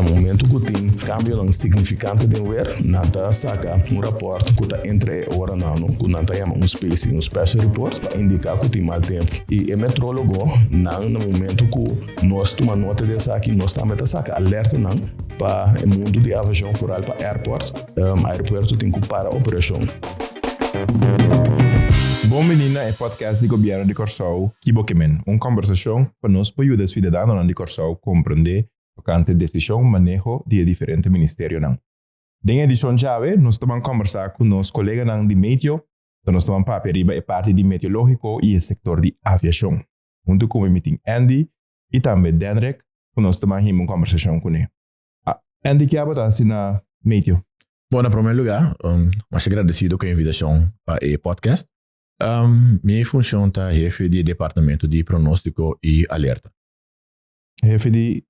Na momento ku tin kambionan signifikante den wer, nan ta saka un rapòrt ku ta entra e oranan ku nan ta yama un spesi, un special report, pa indiká ku tin mal tempu. I e metrólogonan na momento ku nos tuma nota di esaki, nos tambe ta saka alertanan pa e mundu di aviashon, foral pa airport, aeropuerto tin ku para operashon. Bon bini na e podcast di Gobièrnu di Kòrsou, Ki Bo Ke Men? Un kòmbersashon pa nos por yuda siudadanonan di Kòrsou komprendé tokante desishon maneho di e diferente ministerionan. Den e edishon djawe nos ta ban kòmbersá ku nos koleganan di Meteo, ta nos ta ban papia riba e parti di meteológiko i e sektor di aviashon. Huntu ku mi mi tin Andy i tambe Denrick ku nos ta ban himba un kòmbersashon kuné. Andy ke abo ta hasi na Meteo? Bon, na promé lugá, masha gradesido ku e invitashon pa e podcast. Mi funshon ta hefe di e departamento di pronóstiko i alerta. Hefe di?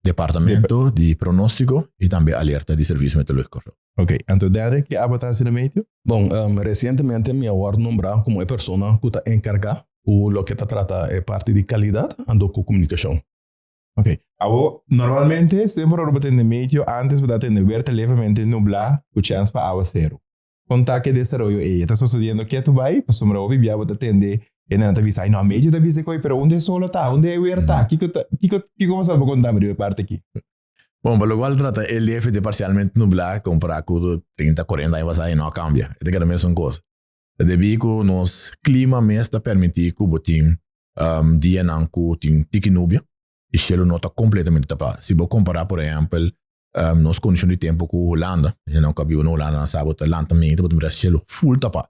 Departamento di pronóstiko i tambe alerta di Servisio Meteorológiko Kòrsou. Ok, anto Derrick, ke abo ta hasi na Meteo? Bon, resientemente mi a wòrdu nombrá komo e persona ku ta enkargá ku loke ta trata e parti di kalidat anto ku komunikashon. Ok, abo normalmente semper ora bo tende meteo antes bo ta tende weer ta levemente nublá ku chèns pa awaseru. Kon ta ku e desaroyo ei? E ta sosodiendo ketu bai? Pasobra hopi bia bo ta tende hendenan ta bisa, ai no, meteo ta bisa e koi, pero unda e solo ta? Unda e weer ta? Kiko ta, kiko, kiko bo sa bo konta mi riba e parti aki? Bon, pa lokual ta trata e leve te parsialmente nublá kompará ku 30, 40 aña pasá e no a kambia. E ta keda mesun kos. Ta debí ku nos klima mes ta permití ku bo tin dianan ku tin tiki nubia i shelu no ta kompletamente tapá. Si bo kompará por ehèmpel nos kondishon di tempu ku Hulanda, esnan ku a biba na Hulanda nan sa bo ta lanta meinta bo ta mira shelu ful tapá.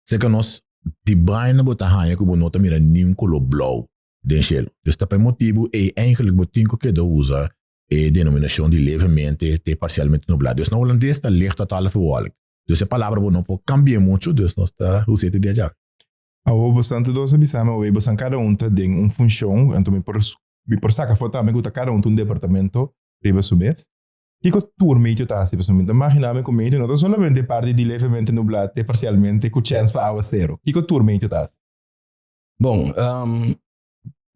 Seka nos di baina bo ta haña ku bo no ta mira niun koló blou den shelu. Dus ta pa e motibu ei eigenlik bo tin ku keda usa e denominashon di levemente te parsialmente nublá. Dus na hulandes ta licht tot half bewolkt. Dus e palabra bo no por kambia muchu, dus nos ta usa e te dia djawe. Awor bosan tur dos a bisa mi awey bosan kada un ta den un funcion, anto mi por mi por saca afo tambe cu ta kada un ta un departamento riba su mes. Kico tur meteo ta haci? Pasobra mi ta imagina mi cu meteo no ta solamente parti di levemente nubla te parcialmente cu chens pa awacero. Kico tur meteo ta haci? Bon,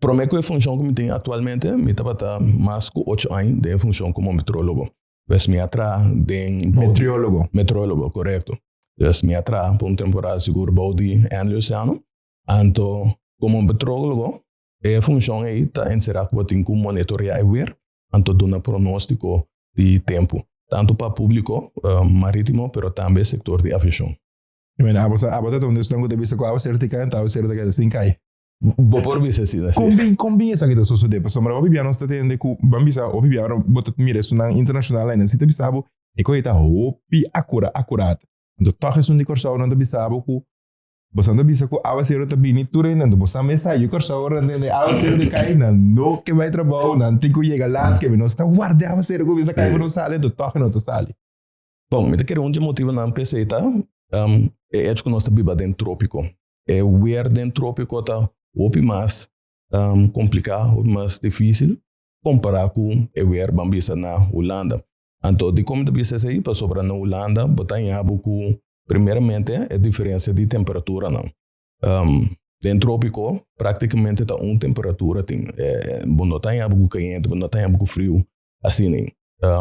prome cu e funcion cu mi tin actualmente mi tabata mas cu ocho aña den e funcion como meteorologo. Pues mi a traha den... Meteorologo. Meteorologo, corecto. Dus mi a traha pa un temporada sigur bou di Andy Luciano. Anto, como meteorologo, e funcion ei ta encerá cu bo tin cu monitorea e weer, anto duna pronostico di tempo, tanto pa publico maritimo, pero tambe sector di aviacion. I mean, abo sa, abo ta un esnan cu ta bisa cu awa ser ta cay, anto awa ser ta keda sin cay. Bo por bisa asina, si. Con bin, con bin esaki ta sosode? Pasobra hopi bia nos ta tende cu, ban bisa, hopi bia ora bo ta mira esunnan internacional ai nan si ta bisa bo, e coge ta hopi acura, acuraat. Anto tog esun di Corsou nan ta bisa bo cu, bosan ta bisa cu awacero ta bini tur ei, anto bosan mes sa, yu Corsou ora nan tende awacero ta cay, nan no ke bay trabou, nan tin cu yega laat, ke nos ta warda awacero cu bisa cay pa nos sali, anto tog e no ta sali. Bon, mi ta kere un dje motibonan p'esei ta, e hecho cu nos ta biba den tropico. E weer den trópiko ta hopi mas kompliká, hopi mas difísil kompará ku e weer ban bisa na Hulanda. Anto dikon mi ta bisa esei? Pasobra na Hulanda bo ta haña bo ku primeramente e diferensia di temperaturanan. Den trópiko práktikamente ta un temperatura tin. Bo no ta haña bo ku kayente, bo no ta haña bo ku friu asina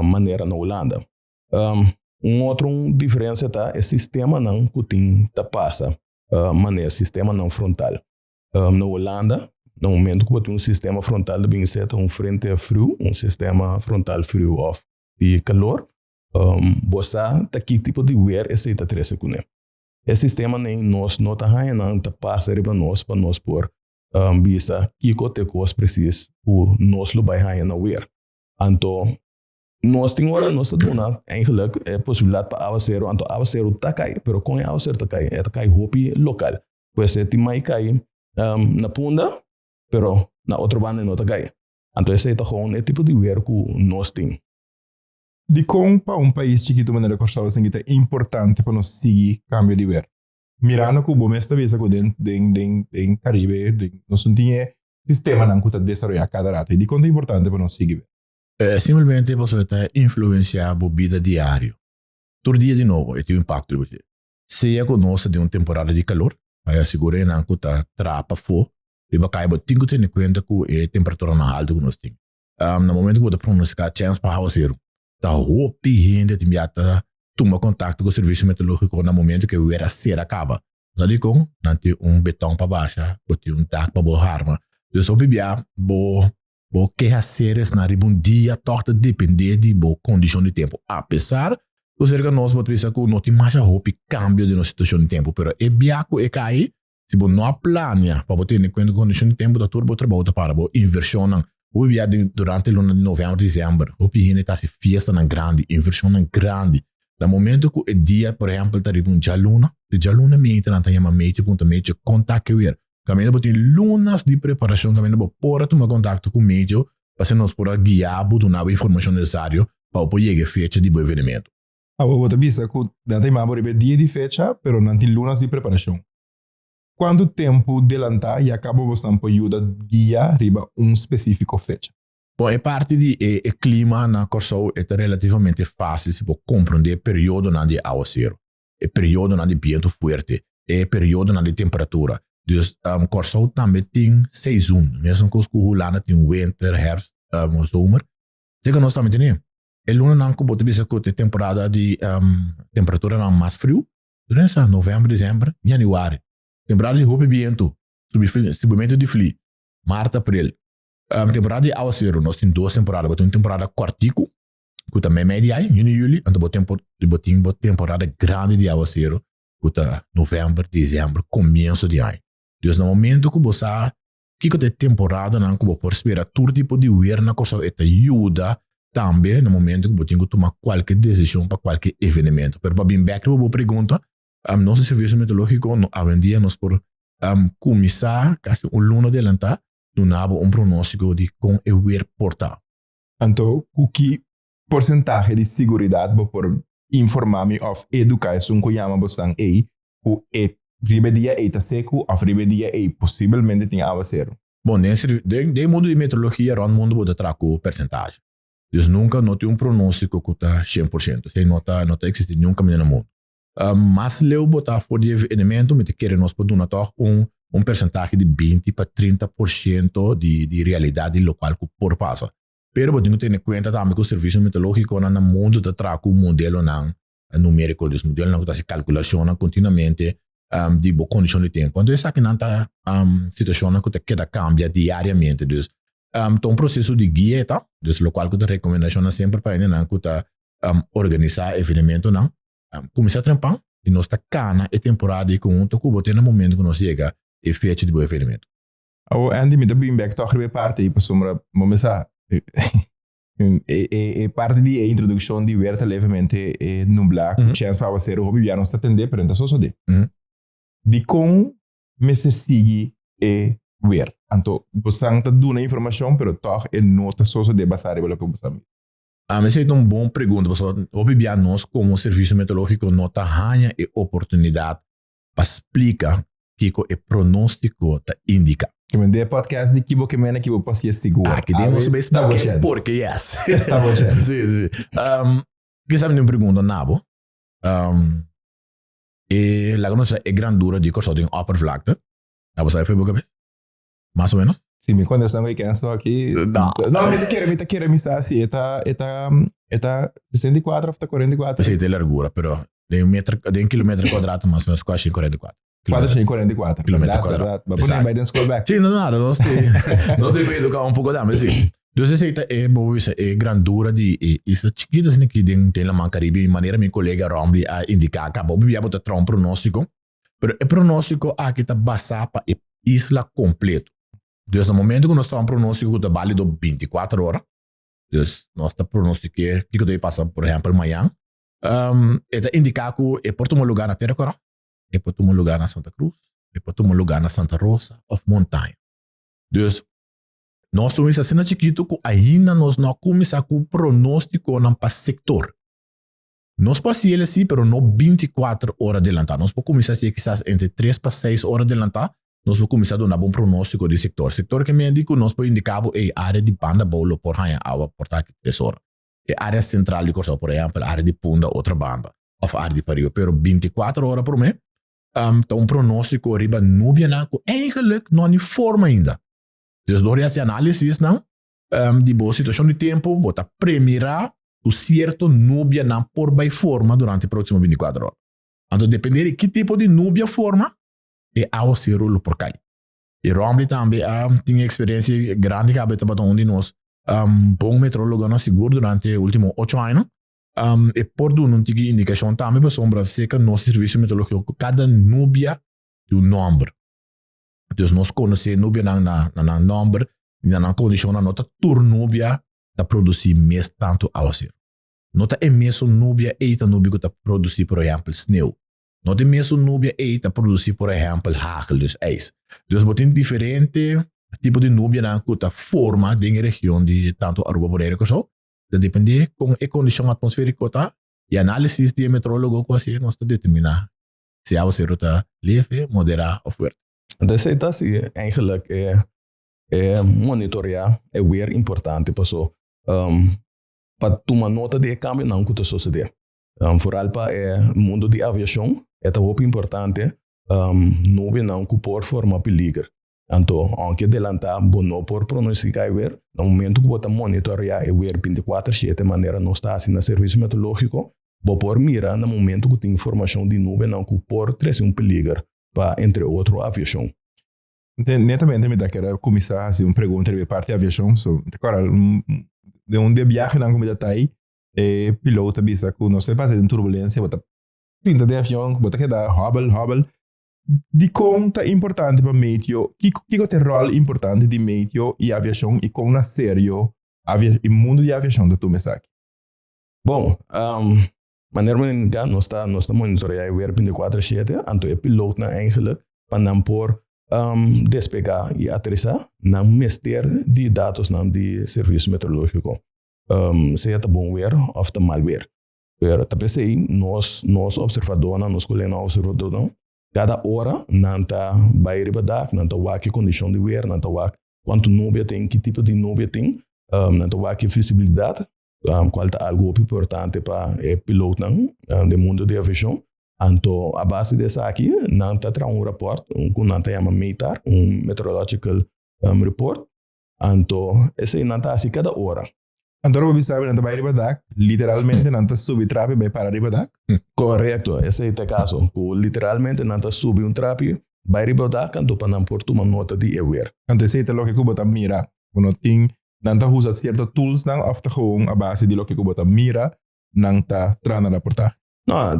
manera na Hulanda. Un otro diferencia ta e sistemanan cu tin ta pasa manera sistemanan frontal. Na Hulanda, na momento cu bo tin un sistema frontal ta bin seta un frente friu, un sistema frontal friu of di calor, bo sa ta ki tipo di weer esey ta trece cune. E sistemanan nos no ta haya nan ta pasa riba nos pa nos por bisa kico ta e cos precies cu nos lo bay haya na weer. Anto Nos tin ora nos ta duna eigenlijk e posibilidad pa awacero, anto awacero ta cay, pero con e awacero ta cay? E ta cay hopi local. Pues e tin mai cay na Punda, pero na otro banda e no ta cay. Anto esey ta gewoon e tipo di weer cu nos tin. Dikon pa un pais chikitu manera Kòrsou esaki ta importante pa nos sigui kambio di weer? Mirando ku bo mes ta bisa ku den den den den Karibe den nos no tin e sistemanan ku ta desaroyá kada rato. Dikon ta importante pa nos sigui weer? Simplemente pasobra e ta influencia bo bida diario. Tur dia di nobo e tin un impacto riba dje. Sea cu nos ta den un temporada di calor, a asegura enan cu ta traha pafo riba caya bo tin cu tene cuenta cu e temperaturanan halto cu nos tin. Na momento ku bo ta pronostiká chèns pa awaseru, ta hopi hende tin bia ta tuma kontakto ku servisio meteorológiko na momento ku e wer a sera kaba. Sa dikon? Nan tin un beton pa basha, bo tin un dak pa bo harma. Dus hopi bia bo bo keha seresnan riba un dia tòg ta dependé di bo kondishon di tempu. Apesar ku serka nos bo ta bisa ku no tin masha hopi kambio den nos situashon di tempu, pero e bia ku e kai Si bo no a plania pa bo tene kuenta ku kondishon di tempu ta tur bo trabou ta para, bo invershonnan. Hopi bia durante luna di novèmber, desèmber, hopi hende ta hasi fiestanan grandi, invershonnan grandi. Na momento ku e dia por ehèmpel ta riba un djaluna, di djaluna meinta nan ta yama meitje puntra meitje kon ta ke wer. Kaminda bo tin lunas di preparashon kaminda bo por a tuma kontakto ku meitje pa asina nos por a guia bo, duna bo informashon nesesario pa bo por yega e fecha di bo evenemento. Awor bo ta bisa ku nan ta yama bo riba e dia di fecha, pero nan tin lunas di preparashon. Kuantu tempu delantá ya kaba bosnan por yuda guia riba un spesífiko fecha? Bon, e parti di e e klima na Kòrsou e ta relativamente fásil si bo komprondé e periodonan di e awaseru, e periodonan di bientu fuerte, e periodonan di temperatura. Dus Kòrsou tambe tin seizoen, mesun kos ku Hulanda tin winter, herfst, zomer, esei ku nos tambe tene. E lunanan ku bo ta bisa ku ta e temporada di temperaturanan mas friu, durante sa novèmber, desèmber, yanüari. Temporada di hopi bientu, subimentu di fli, mart, aprel. Temporada di awaseru, nos tin dos temporada, bo tin un temporada kòrtiku ku ta meimei di ai, yüni, yüli, anto bo bo tin bo temporada grandi di awaseru ku ta novèmber, desèmber, komienso di aña. Dus na momento ku bo sa Kiko ta e temporadanan ku bo por spera tur tipo di wer na Kòrsou? E ta yuda tambe na momento ku bo tin ku tuma kualke desishon pa kualke evenemento. Pero pa bin bèk riba bo pregunta, nos di Servisio Meteorológiko awendia nos por kuminsá kasi un luna adelantá duna bo un pronóstiko di kon e wer por ta. Anto ku ki porsentahe di siguridat bo por informá mi òf eduká esun ku yama bosnan ei ku e riba e dia ei ta seku òf riba e dia ei posibelmente tin awaseru. Bon, den den den mundu di meteorologia rònt mundu bo ta traha ku persentahe. Dus nunka no tin un pronóstiko ku ta 100%. Esei no ta no ta eksistí niun kaminda na mundu. Mas leu bo ta for di e evenemento mi ta kere nos por duna tòg un un persentahe di 20 pa 30% di di realidat di lokual ku por pasa. Pero bo tin ku tene kuenta tambe ku servisio meteorológikonan na mundu ta traha ku modelonan numérico, dus modelnan ku ta hasi kalkulashonnan kontinuamente di bo kondishon di tempu. Anto esakinan ta situashonnan ku ta keda kambia diariamente. Dus ta un proseso di guia e ta, dus lokual ku ta rekomendashonnan semper pa hendenan ku ta organisá evenementonan, kuminsá trempan i nos ta kana e temporada di konhunto ku bo te na momento ku nos yega e fecha di bo evenemento. Awo Andy mi ta bin bek tòg riba e parti ei pasobra bo mester sa E parti di e introdukshon di wer ta levemente e nublá ku chèns pa awaseru hopi bia nos ta tendé pero no ta sosodé. Dikon mester sigui e wer? Anto bosan ta duna informashon pero tòg e no ta sosodé basá riba loke bosan bisa. Esei ta un bon pregunta pasobra hopi bia nos komo servisio meteorológiko no ta haña e oportunidat pa splika kiko e pronóstiko ta indiká. Ke men den e podcast di Kibo Ke Mena Kibo Pasia sigur. Aki den nos bai splika porke yes. Ta bo chèns. Si, si. Kisa mi tin un pregunta na bo. E laga nos sa e grandura di Kòrsou den oppervlakte. Abo sa e for bo kabes? Mas o menos? Si mi kontesta ku e kèns aki. No. No, mi ta kere, mi ta kere mi sa si e ta, e ta, e ta 64 of ta 44. Si, ta e largura, pero den meter, den kilometer kuadrado mas o menos 444. 444. Kilometer kuadrado. Ba pone bai den skol bek. Si, no, no, nos te, nos te eduká un poko tambe, si. Dus esei ta e, bo bisa, e grandura di e isla chikitu asina aki den, den Laman Karibe, i manera mi kolega Rombley a indiká kaba, bo bia bo ta traha un pronóstiko. Pero e pronóstiko aki ta basá pa e isla kompleto. Dus na momento ku nos traha un pronóstiko ku ta bálido 24 ora, dus nos ta pronostiké kiko ta pasa, por ehèmpel, mañan, e ta indiká ku e por tuma lugá na Tera Kòrò, e por tuma lugá na Santa Cruz, e por tuma lugá na Santa Rosa òf Montaña. Dus nos ta un isla asina chikitu ku ainda nos no a kuminsá ku pronóstikonan pa sektor. Nos por hasi el así, pero no 24 ora adelantá. Nos por kuminsá hasié kisas entre tres pa seis ora adelantá. Nos por kuminsá duna bo un pronóstiko di sektor. Sektor ke mende ku nos por indiká bo ey área di banda abou lo por haña awa por ta aki tres ora. E área sentral di Kòrsou, por ehèmpel, área di Punda, otra banda, òf área di pariba. Pero 24 ora promé ta un pronóstiko riba nubianan ku eigenlik no a ni forma ainda. Dus dor di hasi análisisnan. di bo situashon di tempu bo ta premirá ku sierto nubianan por bai forma durante e próksimo bintikuater ora. Anto dependé di ki tipo di nubia forma, e awaseru lo por kai. I Romley tambe a tin eksperensia grandi kaba, e tabata un di nos bon meteorologonan sigur durante e último ocho añanan. E por duna un tiki indikashon tambe pasobra serka nos servisio meteorológiko kada nubia tin un nòmber. Dus nos konosé nubianan na nan nòmber i na nan kondishonnan. No ta tur nubia ta produsí mes tantu awaseru. No ta e mesun nubia ei ta nubia ku ta produsí por ehèmpel sneu. No ta e mesun nubia ei ta produsí por ehèmpel hagel, dus ijs. Dus bo tin diferente tipo di nubianan ku ta forma den e region di tantu Aruba, Bonaire i Kòrsou. Ta dependé kon e kondishon atmosfériko ta i análisis di e meteorólogo ku hasié nos ta determiná si awaseru ta leve, moderá òf fuerte. Anto esei ta si eigenlijk e e monitoreá e weer importante paso pa tuma nota di e kambionan ku ta sosodé. Foral pa e mundo di aviashon e ta hopi importante nubianan ku por forma peliger. Anto aunke delantá bo no por pronostiká e weer, na momento ku bo ta monitoreá e weer bintikuater shete manera nos ta hasi na Servisio Meteorológiko, bo por mira na momento ku tin formashon di nubenan ku por trese un peliger pa entre otro aviashon. Netamente mi ta kere kuminsá hasi un pregunta riba e parti aviashon. So mi ta kòrda den un di e biahenan ku mi ta ta ei, e piloto ta bisa ku nos ta pasa den turbulensia, bo ta pinta den avion, bo ta keda hòbel hòbel. Dikon ta importante pa meteo? Kiko kiko ta e ròl importante di meteo i aviashon i kon na serio avia e mundu di aviashon ta tuma esaki? Bon, manera bo indiká nos ta nos ta monitoreá e weer bintikuater shete, anto e pilotnan eigenlijk pa nan por despegá i aterisá nan mester di datosnan di servisio meteorológiko, sea ta bon weer òf ta mal weer. Pero ta p'esei nos nos observadornan, nos koleganan observadornan, kada ora nan ta bai riba dak, nan ta wak e kondishon di weer, nan ta wak kuantu nubia tin, ki tipo di nubia tin, nan ta wak e visibilidat, kual ta algu hopi importante pa e pilotnan den mundu di aviashon. Anto a base di esaki nan ta traha un rapòrt ku nan ta yama METAR, un Meteorological Report, Anto esei nan ta hasi kada ora. Anto ora bo bisa nan ta bai riba dak, literalmente nan ta subi trapi bai para riba dak? Korekto, esei ta e kaso, ku literalmente nan ta subi un trapi bai riba dak anto pa nan por tuma nota di e wer. Anto esei ta loke ku bo ta mira, bo no tin, nan ta usa sierto toolsnan òf ta gewoon a base di loke ku bo ta mira nan ta traha nan raportahe? No,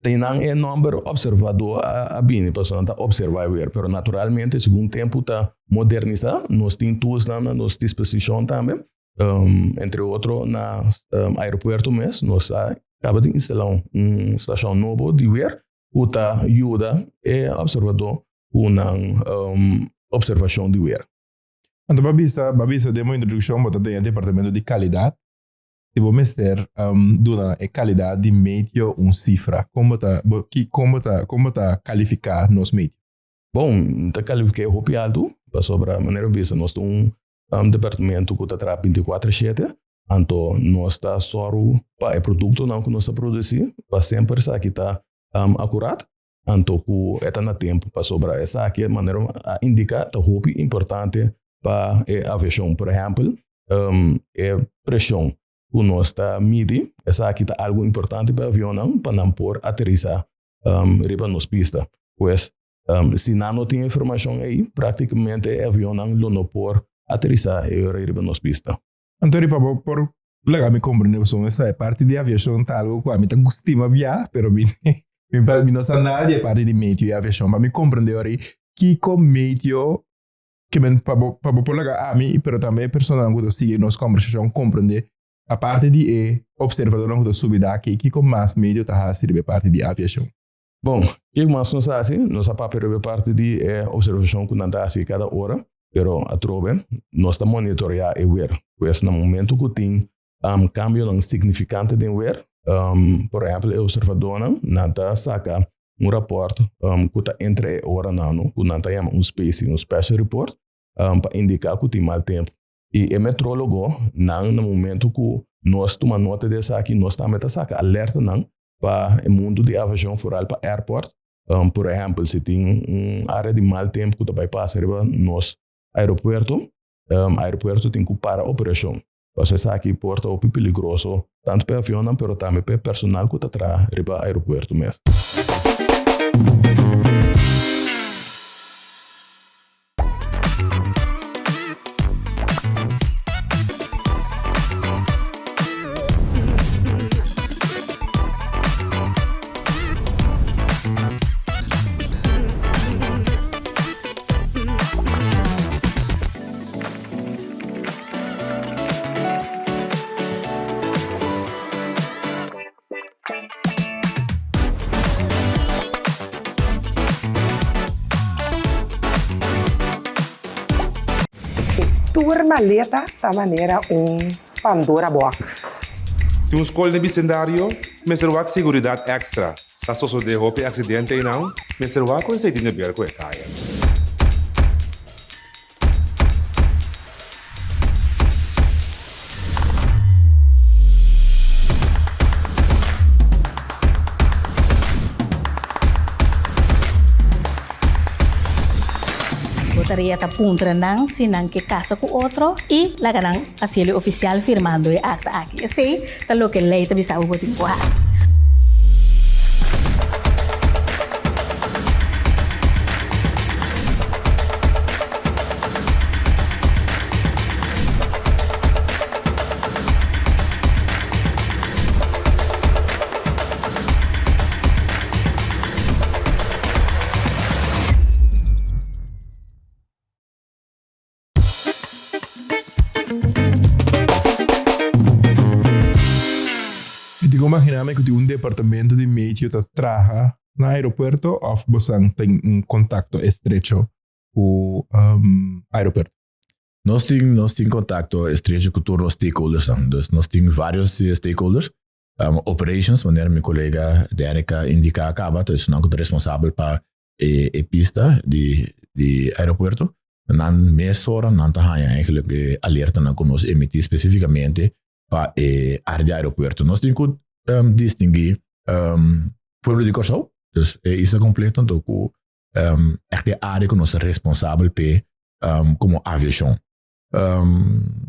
te nan e nomber observador a bini pasobra nan ta observa e weer, pero naturalmente segun tempu ta modernisa, nos tin toolsnan na nos disposicion tambe, entre otro na aeropuerto mes nos a caba di instala un stacion nobo di weer cu ta yuda e observador cu nan observacion di weer. Anto bo a bisa, bo a bisa den bo introduccion bo ta den e departamento di calidad. Si bo mester duna e kalidat di meteo un sifra, kon bo ta bo ki kon bo ta kon bo ta kalifiká nos meteo? Bon, mi ta kalifik'é hopi altu, pasobra manera bo bisa nos ta un departamento ku ta traha bintikuater shete, anto nos ta sòru pa e produktonan ku nos ta produsí pa semper esaki ta akurat, anto ku e ta na tempu, pasobra esaki manera bo a indiká ta hopi importante pa e aviashon. Por ehèmpel, e preshon ku nos ta midi, esaki ta algu importante pa e avionnan pa nan por aterisa riba nos pista. Pues, si nan no tin e informashon ei, praktikamente e avionnan lo no por aterisa e ora ei riba nos pista. Anto riba bo por laga mi komprende pasobra mi sa e parti di aviashon ta algu ku ami ta gustima bia, pero mi mi no sa nada di e parti di meteo i aviashon. Pa mi komprende ora ei kiko meteo Ke men pa bo pa bo por laga ami pero tambe e personanan ku ta sigui nos kombersashon komprende aparte di e opservadornan ku ta subi daki kiko mas medio ta hasi riba e parti di aviashon. Bon, kiko mas nos ta hasi? Nos a papia riba e parti di e opservashon ku nan ta hasi kada ora, pero atrobe nos ta monitoreá e wer. Pues na momento ku tin kambionan signifikante den wer, por ehèmpel e opservadornan nan ta saka un rapòrt ku ta entre e oranan no, ku nan ta yama un specie, un special report, pa indiká ku tin mal tempu. I e metrólogo nan na momento ku nos tuma nota di esaki, nos tambe ta saka alertanan pa e mundu di aviashon, foral pa airport. Por ehèmpel, si tin un área di mal tempu ku ta bai pasa riba nos aeropuerto, Aeropuerto tin ku para operashon. Pasobra esaki por ta hopi peligroso tantu pa e avionnan pero tambe pa e personal ku ta traha riba aeropuerto mes. Tur maleta ta manera un Pandora box. Tin un skol den bisendario mester wak seguridat èkstra. Sa sosodé hopi aksidente einan, mester wak ku esei tin de ber ku e kaya. Bo tarea ta puntra nan si nan ke kasa ku otro i laga nan hasiel e ofisial firmando e akta aki. Esei ta loke lei ta bisa bo bo tin ku hasi. Mi tin ku imaginá mi ku tin un departamento di meteo ta traha na aeropuerto òf bosan tin un kontakto estrecho ku aeropuerto? Nos tin nos tin kontakto estrecho ku tur nos stakeholdersnan. Dus nos tin varios stakeholders. Operations, manera mi kolega Derek a indiká kaba, ta esnan ku ta responsabel pa e e pista di di aeropuerto. Nan mesora nan ta haña eigenlijk e alertanan ku nos emití spesífikamente pa e área di aeropuerto. Nos tin ku distinguí pueblo di Kòrsou, dus e isla kompleto anto ku ègt e área ku nos ta responsabel p'e komo aviashon.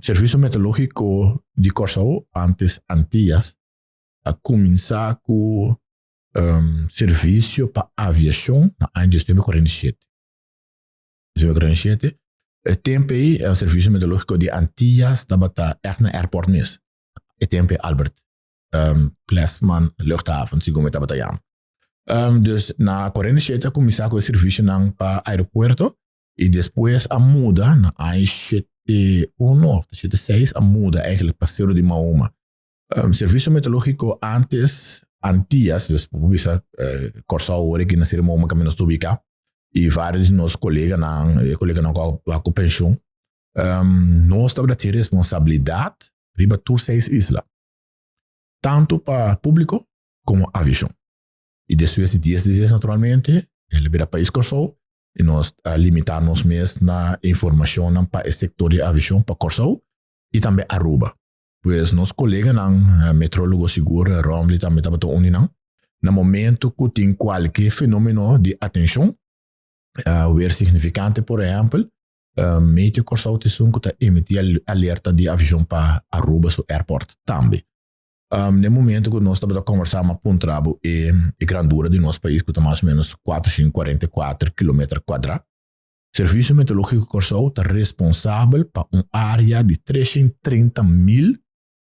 Servisio Meteorológiko di Kòrsou, antes Antillas, a kuminsá ku servisio pa aviashon na aña 1947. 1947, e tempu ei e servisio meteorológiko di Antillas tabata ègt na airport mes. E tempu ei Albert Plesman Luchthaven, segun mi tabata yama. Dus na 47 a kuminsá ku e servisionan pa aeropuerto i despues a muda na aña 71 òf 76 a muda eigenlijk pa Seru di Mahoma. Servisio meteorológiko antes Antillas, dus por bisa Kòrsou awor aki na Seru Mahoma kaminda nos ta ubiká i vários di nos koleganan, e koleganan ku a ku penshun, nos tabata tin responsabilidat riba tur seis isla, tantu pa públiko komo aviashon. I despues di dies di dies naturalmente el a bira pais Kòrsou i nos a limitá nos mes na informashonnan pa e sektor di aviashon pa Kòrsou i tambe Aruba. Pues nos koleganan metrologo sigur, Rombley tambe tabata un di nan, na momento ku tin kualke fenomeno di atenshon, weer signifikante por ehèmpel, Meteo Kòrsou ta esun ku ta emití alerta di aviashon pa Aruba su airport tambe. Den momento ku nos tabata kòmbersá mi a puntra bo e grandura di nos pais ku ta mas o ménos 444 kilometer kuadrá. Servisio Meteorológiko Kòrsou ta responsabel pa un área di 330 mil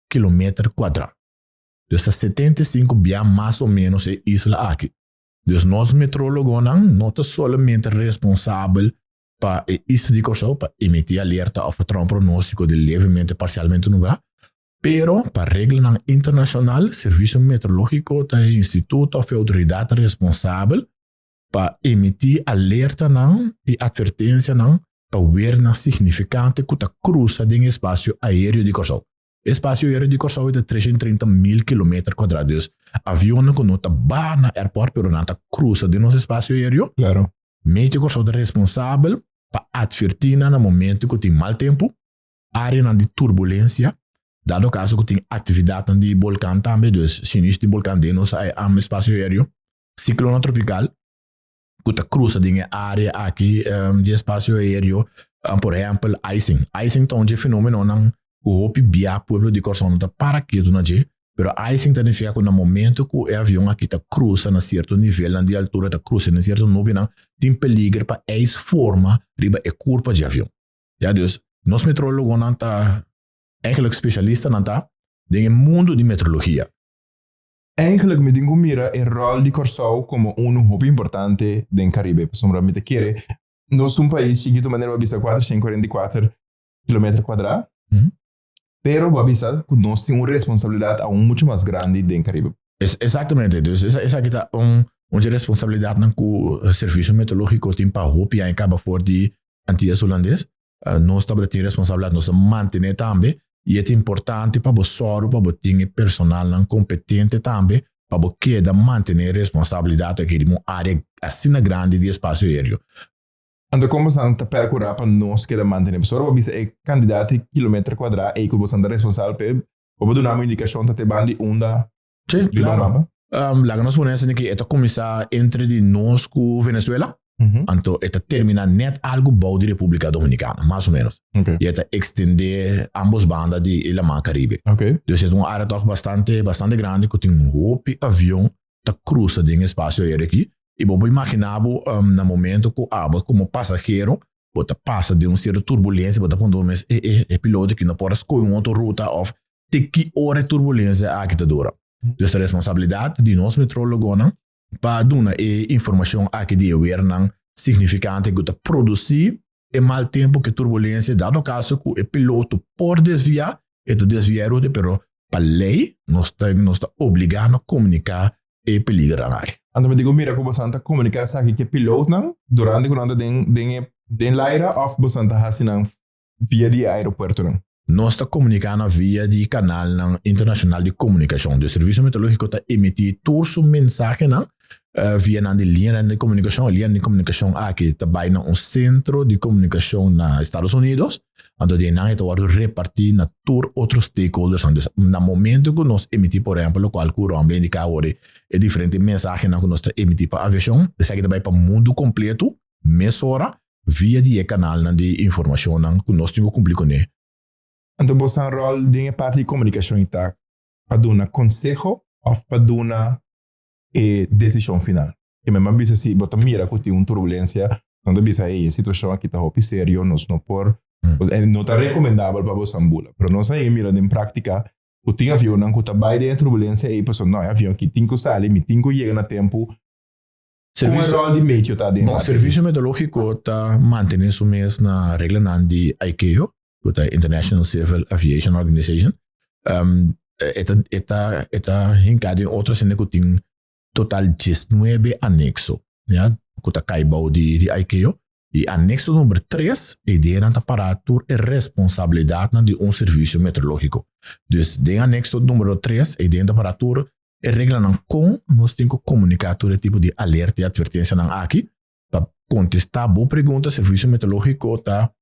kilometer kuadrá. Dus ta 75 bia mas o ménos e isla aki. Dus nos meteorologonan no ta solamente responsabel pa e isla di Kòrsou pa emití alerta òf pa traha un pronóstiko di levemente parsialmente nublá, pero pa reglanan internashonal Servisio Meteorológiko ta e instituto òf e outoridat responsabel pa emití alertanan i atvertensianan pa wernan signifikante ku ta krusa den e espasio aéreo di Kòrsou. E espasio aéreo di Kòrsou ta 330 mil kilometer kuadrá, dus avionnan ku no ta ba na airport pero nan ta krusa den nos espasio aéreo. Claro. Meteo Kòrsou ta responsabel pa atvertí nan na momento ku tin mal tempu, áreanan di turbulensia, dado kaso ku tin aktividatnan di bolkan tambe, dus shinish di bolkan den nos espasio aéreo. Siklonnan tropikal ku ta krusa den e área aki di espasio aéreo. Por ehèmpel, icing. Icing ta un dje fenomenonan ku hopi bia pueblo di Kòrsou no ta para ketu na dje, pero icing ta nifiká ku na momento ku e avion aki ta krusa na sierto nivelnan di altura, ta krusa den sierto nubianan, tin peliger pa ijs forma riba e kurpa dje avion. Ya, dus nos meteorologonan ta eigenlijk spesialistanan ta den e mundu di meteorologia. Eigenlijk mi tin ku mira e ròl di Kòrsou komo unu hopi importante den Karibe, pasobra mi ta kere nos ta un pais chikitu manera bo a bisa 444 kilometer kuadrá, pero bo a bisa ku nos tin un responsabilidat aun muchu mas grandi den Karibe. Exactamente, dus esaki ta un un dje responsabilidatnan ku Servisio Meteorológiko tin pa hopi aña kaba for di Antillas Hulandes. Nos tabata tin responsabilidat, nos a mantené tambe i e ta importante pa bo sòru pa bo tin e personalnan kompetente tambe pa bo keda mantené e responsabilidat aki riba un área asina grandi di espasio aéreo. Anto kon bosan ta perkurá pa nos keda mantené? Pasobra bo bisa e kantidat di kilometer kuadrá ei ku bosan ta responsabel p'e, bo por duna mi un indikashon ta te ban di unda Sí, riba claro. mapa? Laga nos pone asina ki e ta kuminsá entre di nos ku Venezuela, anto e ta terminá nèt algu bou di Repúblika Dominikana, mas o ménos. I e ta ekstendé ambos banda di e Laman Karibe. Dus e ta un área tòg bastante, bastante grandi ku tin hopi avion ta krusa den e spasio aéreo aki. I bo por imaginá bo na momento ku abo komo pasahero bo ta pasa den un sierto turbulensia, bo ta puntra bo mes, e e e piloto aki no por a skohe un otro ruta òf te ki ora e turbulensia aki ta dura. Dus ta responsabilidat di nos metrologonan pa duna e informashon aki di e wernan signifikante ku ta produsí e mal tempu ku e turbulensia, dado kaso ku e piloto por desviá, e ta desviá e ruta, pero pa lei nos ta nos ta obligá na komuniká e peligernan aki. Anto mi dico mira cu bosan ta comunica esaki cu e pilootnan durante cu nan ta den den e den laira of bosan ta haci nan via di e aeropuertonan? Nos ta komuniká na via di kanalnan internashonal di komunikashon. Dus Servisio Meteorológiko ta emití tur su mensahenan via nan di liñanan di komunikashon. E liñanan di komunikashon aki ta bai na un sentro di komunikashon na Estados Unidos, anto di einan e ta wòrdu repartí na tur otro stakeholdersnan. Dus na momento ku nos emití por ehèmpel lokual ku Rombley a indiká awor e diferente mensahenan ku nos ta emití pa aviashon, esaki ta bai pa mundu kompletu mesora via di e kanalnan di informashonnan ku nos tin ku kumpli kuné. Anto boso ròl den e parti di komunikashon i ta pa duna konseho òf pa duna e desishon final? Ke men ban bisa si bo ta mira ku tin un turbulensia, nan ta bisa ey e situashon aki ta hopi serio, nos no por, no ta rekomendabel pa boso bula. Pero nos a yega mira den práktika ku tin avionnan ku ta bai den e turbulensia ey pasobra no e avion aki tin ku sali, mi tin ku yega na tempu. Kon e ròl di meteo ta den Bon, parti? Servisio Meteorológiko ta mantené su mes na reglanan di ICAO, ku ta International Civil Aviation Organization. E ta e ta e ta hinká den otro asina ku tin total diesnuebe anekso, ya, ku ta kai bou di di ICAO. I anekso number tres, e ideanan ta pará tur e responsabilidatnan di un servisio meteorológiko. Dus den anekso numero tres, e ideanan ta pará tur E reglanan kon nos tin ku komuniká tur e tipo di alerta i atvertensianan aki. Pa kontestá bo pregunta, Servisio Meteorológiko ta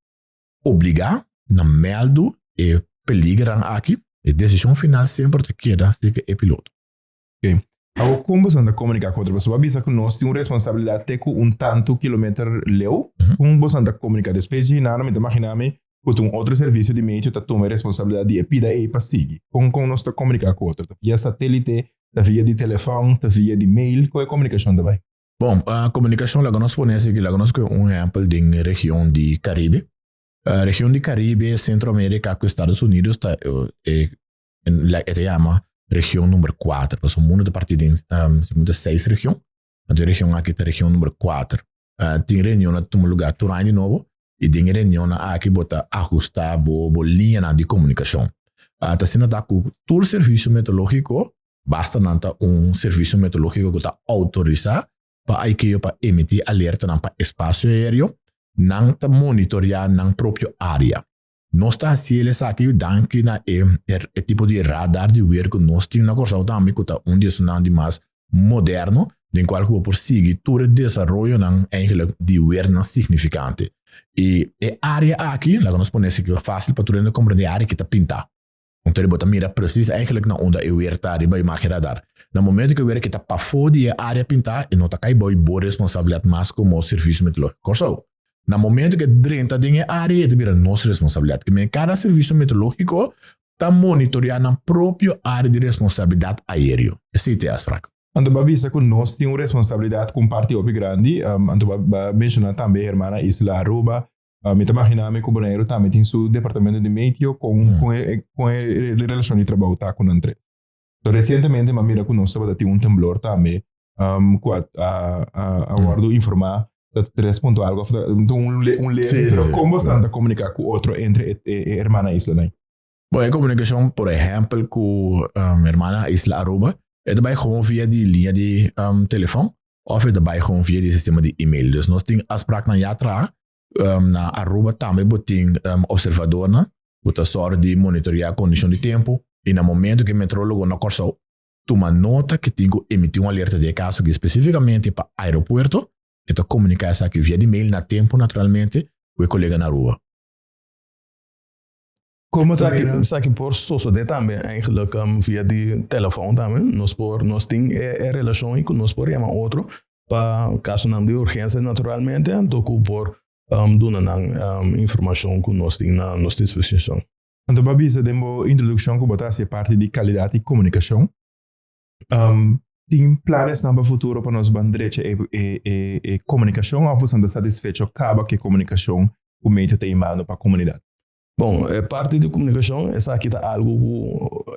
obligá na mèldu e peligernan aki. E desishon final semper ta keda serka e piloto. Oké. Awor kon boso ta komuniká ku otro? Boso a bisa ku nos tin un responsabilidat te ku un tantu kilometer leu. Kon boso ta komuniká? Despues di hinana mi ta maginá mi ku ta un otro servisio di meteo ta tuma e responsabilidat di e pida ei pa sigui. Kon kon nos ta komuniká ku otro? Ta via satélite, ta via di telefòn, ta via di mail? Kon e komunikashon ta bai? Bon, komunikashon laga nos pone esaki, laga nos kohe un ehèmpel den region di Karibe. Region di Karibe, Sentro Amerika ku Estados Unidos ta e e ta yama region number kuater, pasobra mundu ta parti den segun ta seis region, anto e region aki ta region number kuater. Tin reunionnan ta tuma lugá tur aña di nobo i den e reunionnan aki bo ta ahustá bo bo liñanan di komunikashon. Ta asina ta ku tur servisio meteorológiko, basta nan ta un servisio meteorológiko ku ta outorisá pa ICAO pa emití alertanan pa espasio aéreo, nan ta monitoriá nan propio área. Nos ta hasi el esaki danki na e e tipo di radar di weer ku nos tin na Kòrsou tambe ku ta un di esunnan di mas moderno den kual ku bo por sigui tur e desaroyonan eigenlijk di weernan signifikante. I e área aki, laga nos pone esaki fásil pa tur hende komprendé, e área aki ta pintá. Entonces bo ta mira presis eigenlijk na unda e weer ta riba imagen radar. Na momento ku e weer aki ta pafó di e área pintá e no ta kai bou bo responsabilidat mas komo Servisio Meteorológiko Kòrsou. Na momento ku e drenta den e área e ta bira nos responsabilidat. Ke men kada servisio meteorológiko ta monitoreá nan propio área di responsabilidat aéreo. Esei ta e afsprak. Anto bo a bisa ku nos tin un responsabilidat ku un parti hopi grandi. Anto bo a menshoná tambe hermana isla Aruba. Mi ta maginá mi ku Boneiru tambe tin su departamento di meteo kon kon e kon e relashon di trabou ta ku nan tres. So resientemente mi a mira ku nos tabata tin un temblor tambe ku a a wòrdu informá ta tres punto algu òf ta un un leve pero kon boso ta komuniká ku otro entre e e hermana islanan? Bon e komunikashon por ehèmpel ku hermana isla Aruba e ta bai gewoon via di liña di telefòn òf e ta bai gewoon via di sistema di email. Dus nos tin afspraaknan ya traha Na Aruba tambe bo tin observadornan ku ta sòru di monitoreá kondishon di tempu i na momentu ku e meteorólogo na Kòrsou tuma nota ku tin ku emití un alerta di e kaso aki spesífikamente pa aeropuerto, e ta komuniká esaki via di mail na tempu naturalmente ku e kolega na Aruba. Komo ta mira? Esaki por sosodé tambe eigenlijk via di telefòn tambe. Nos por, nos tin e relashon ei ku nos por yama otro pa kasonan di urgensia naturalmente, anto ku por duna nan informashon ku nos tin na nos disposishon. Anto bo a bisa den bo introdukshon ku bo ta hasi e parti di kalidat di komunikashon. Tin planesnan pa futuro pa nos ban drecha e komunikashon òf boso ta satisfecho kaba ku e komunikashon ku medio ta imando pa komunidat? Bon, e parti di komunikashon esaki ta algu ku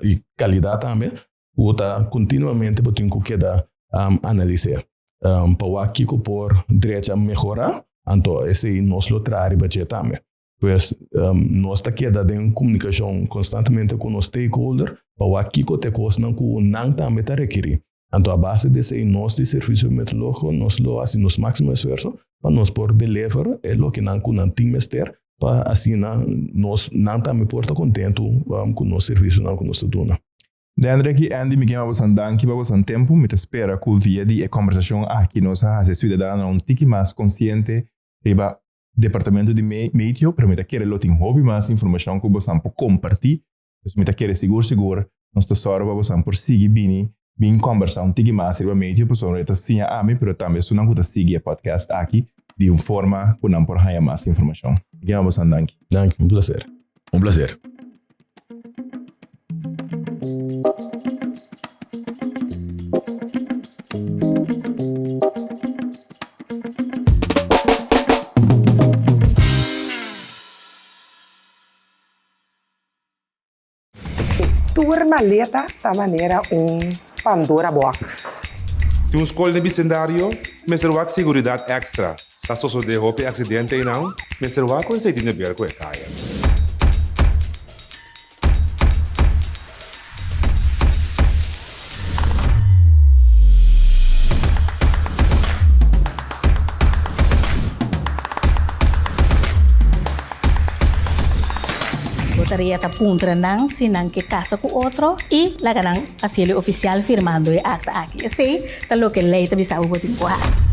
i kalidat tambe ku ta kontinuamente bo tin ku keda analis'é pa wak kiko por drecha mehorá, anto esei nos lo traha riba dje tambe. Pues nos ta keda den komunikashon konstantemente ku nos stakeholder pa wak kiko ta e kosnan ku nan tambe ta rekerí. Anto a base di esei nos di Servisio Meteorológiko nos lo hasi nos máksimo esfuerso pa nos por deliver e lokenan ku nan tin mester pa asina nos nan tambe por ta kontentu ku nos servisionan ku nos ta duna. Dendrick i Andy mi ke bosan danki pa bosan tempu. Mi ta spera ku via di e kombersashon aki nos a hasi e siudadanonan un tiki mas konsiente riba departamento di meteo, pero mi ta kere lo tin hopi mas informashon ku bosan por kompartí. Dus mi ta kere sigur sigur nos ta sòru pa bosan por sigui bini bin kòmbersá un tiki mas riba medio pasobra e ta siña ami pero tambe esunnan ku ta sigui e podcast aki di un forma ku nan por haña mas informashon. Mi ke bosan danki. Danki, un plaser. Un plaser. Tur maleta ta manera un Pandora box. Tin un skol den bisendario mester wak seguridat èkstra. Sa sosodé hopi aksidente einan, mester wak ku esei tin de ber ku e kaya. Bo tarea ta puntra nan si nan ke kasa ku otro i laga nan hasiel e ofisial firmando e akta aki. Esei ta loke lei ta bisa bo bo tin ku hasi.